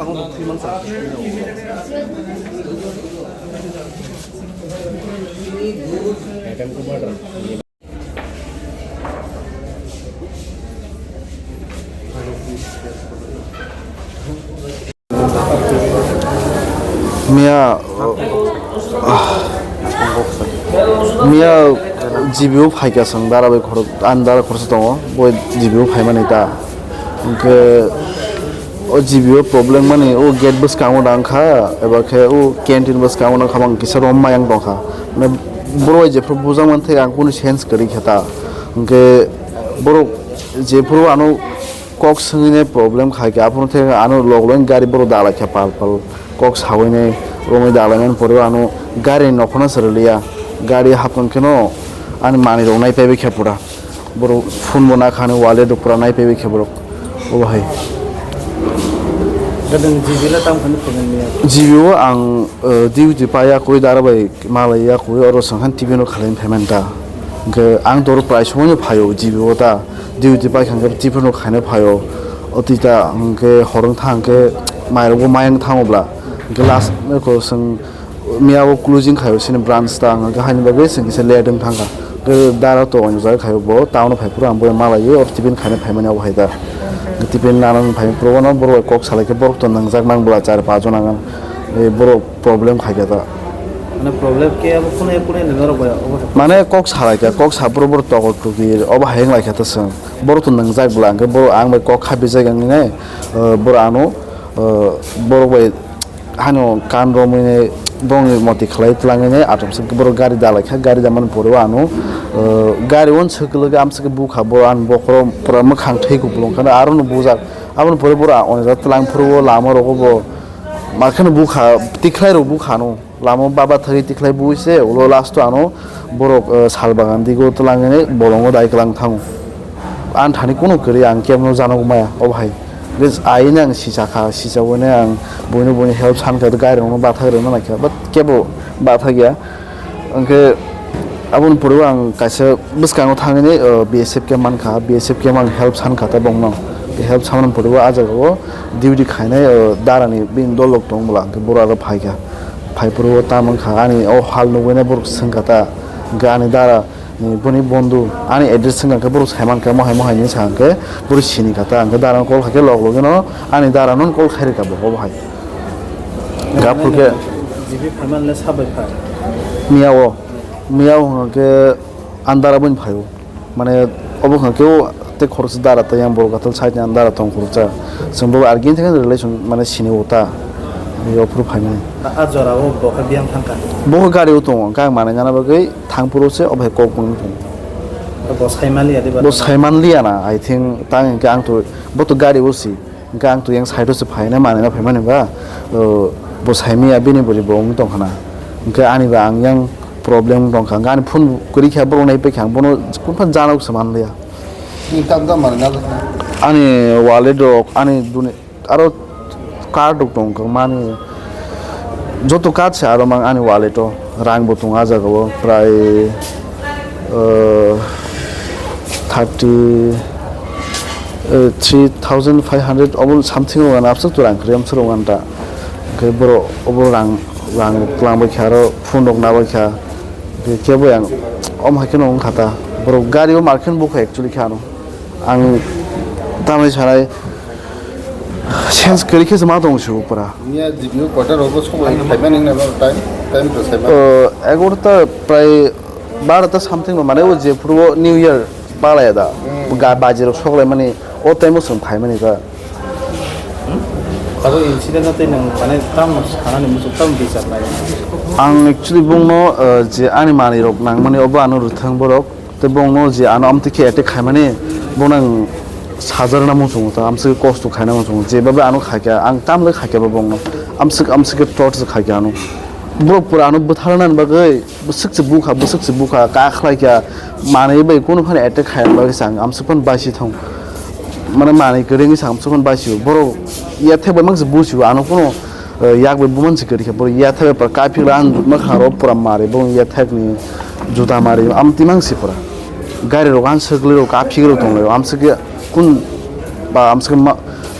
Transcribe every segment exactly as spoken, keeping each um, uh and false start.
Miya, miya G B o phaikha chwng dara bai khorok, ani dara khoroksa tongo, bo G B o phaimani ta. Hwnkhe o G B o problem mani o gate bwskango nang kha, eba khe o canteen bwskango nang kha, bang kisa rom mayang tong kha. Mane borok bai jephru bujak man thai ang kunu sense kwrwi khe ta. Hwnkhe borok jephru ano kok swngwi nai problem khai khe, aphuru thai ano log logni gari borok dalai kha pal pal. Kok sawi nai romwi dalai mani pore o ano gari ni nokhorno se rwliya. Gari hapang kheno ani manwi rok nai paibai khe pura. Borok phone bo nakha, ani wallet rok pura nai paibai khe borok. Obo hai. Gadang G B le tam khani phainani ya? G B o ang, eh, duty paiya koi dara bai malaiya koi oro songkhan tiffin rok khalai phaimani ta. Hwnkhe ang toro prai somoino phaio G B o ta. Duty paikha hwnkhe tiffin rok khaina phaio. O twi ta hwnkhe hor wng tha hwnkhe mairokbo mayang thango bla. Hwnkhe last ko chwng Miya o closing khaio sini branch ta ang hwnkhe haini bagwi chwng kisa late wng thangkha. Hwnkhe dara to ani jagwi khaio bo town o phai phuru ang boya malaiwi oro tiffin khaina phaimani abo hai da. Tiffin nana phai phuru bono borok bai kok salai khe borok to nwngjak mang bwla char pajon ang. E borok problem khai kha da. Mane problem khe abo kune kune ni norok bai obo hai. Mane kok salai kha, kok sa phuru borok tokol tuki obo hai wng lai kha ta chwng. Borok to nwngjak bwla hwnkhe borok ang bai kok kha bijak wngwi nai, eh, borok ano, eh, borok bai Hano kan romwi nai bongni moti khlai twlangwi nai atomsa borok gari dalai kha, gari damani pore o ano, uh, gari on swkang amswk bukha bo ani bokhoro pura mwkhang thwi kupulung kha aro no bujak. Aboni pore borok onijak twlang phuru o lama rogo bo makheno bukha tikhlai rok bukha no lama o baba thagwi tikhlai bui se ulo last o ano borok, uh, sal bagan digo twlangwi nai bolongo dai kwlang thango. Ang thani kunu kwrwi ang kebo no jano maya obo hai. Hwnkhe aini ang sisa kha, sisa hwnwi ang buino buino help san kha, gari rokno bathak rwna nai kha, but kebo bathak ya. Hwnkhe aboni pore o ang kaisa bwskango thangwi, uh, B S F camp man kha, B S F camp ang help san kha ta bongno. Help samani pore o ah jaga o duty khainai, uh, dara ni bini dol rok tong bwla, hwnkhe borok aro phai kha. Phai phuru o tamo wng kha, ani o hal nugwi nai borok swng kha ta, hwnkhe ani dara ni boni bondhu ani address wngkha khe borok sai mankha, mohai mohai hinwi sa khe borok sini kha ta, hwnkhe dara no call kha khe log logino ani dara no call khai rwkha bo obo hai. Gaphu khe G B phaimani le sabai phai. Miya o, miya o hwnkha khe ani dara boni phai o. Mane obo hwnkha khe o tei khoroksa dara tei yang borok gatal side ni ani dara tong khoroksa. Chwng bo argin thangwi relation mane sini o ta. Yo phuru phaimani. A, a jora o bo khe biyang thangkha. Bo khe gari o tongo, hwnkhe ang manwi nana bagwi thang phuru se obo hai kok bangwi tongo. Bo sai manliya de ba? Bo sai manliya na, I think, tang hwnkhe ang to, bo to gari o si. Hwnkhe ang to yang side o se phaina manwi na phaimani ba, o, bo sai manya bini bwrwi bo wng tong khana. Hwnkhe ani ba ang yang problem wng tong kha. Hwnkhe ani phone kwrwi kha borok nai paikha ang bono kunu phan jana se manliya. Ni tam tam manwi na jakha? Ani wallet rok, ani duni, aro card rok tong kha mani. Joto card se aro mang ani wallet o. Rang bo tongo ah jaga o prai, uh, thirty, uh, three thousand five hundred obo something rok ano abswk to rang kwrwi amswk rok ano ta. Hwnkhe borok obo rang, rang twlang bai kha aro phone rok na bai kha. Hwnkhe kebo yang omo hai kheno wng kha ta. Borok gari o mar kheno bukha actually khe ano. Ang tamni sanai sense kwrwi khe se ma tong se o pura. Niya G B o quarter rogo sokbai phaimani wngna ba time, time to saiba. Uh, egarota prai barota something ba mane o je phuru o New Year palaya da. Hmm. Ga baji rok soklai mani o time o chwng phaimani ba. Abo incident no tei nwng mane tamo sanani muchuk tamo bichar nai? Ang actually bongno, uh, je ani manwi rok nangmani obo ano rwthang borok. Tei bongno je ano amtwi khe attack khaimani, bono ang sajarna muchungo ta, amswk kosto khaina muchungo, je babe ano khaikha, ang tamle khaikha ba bongno, amswk, amswk khe torture khaikha ano. Borok pura ano bwtharnani bagwi bwswk se bukha, bwswk se bukha, ka khlaikha, manwi bai kunu phano attack khaina bagwi se ang amswk phano baisi thang. Mane manwi kwrwngwi se amswk phano baisio. Borok yathek bai mangse busio, ano kunu eh, yak bai buman se kwrwi kha, borok yathek bai pura kaphik la, ang mwkhang ro pura mari, borok yathek ni juta mari, am timang se pura. Gari rok ang swkli rok kaphik rok tong lai, amswk ya kun ba amswk ma,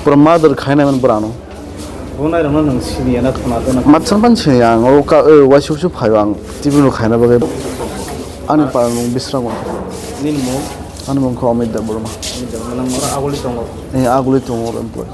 pura murder khainai man borok ano. Bo nairokno nwng siniya na khna do na? Matsan pan siniya ang, o ka, o waisa waisa phaio ang T V no khaina bagwi. Ani para nwng Bisramon. Nini mung? Ani mung khe Amit Debbarma. Amit Debbarma, nang oro aguli tongo? Eh, aguli tongo oro employee.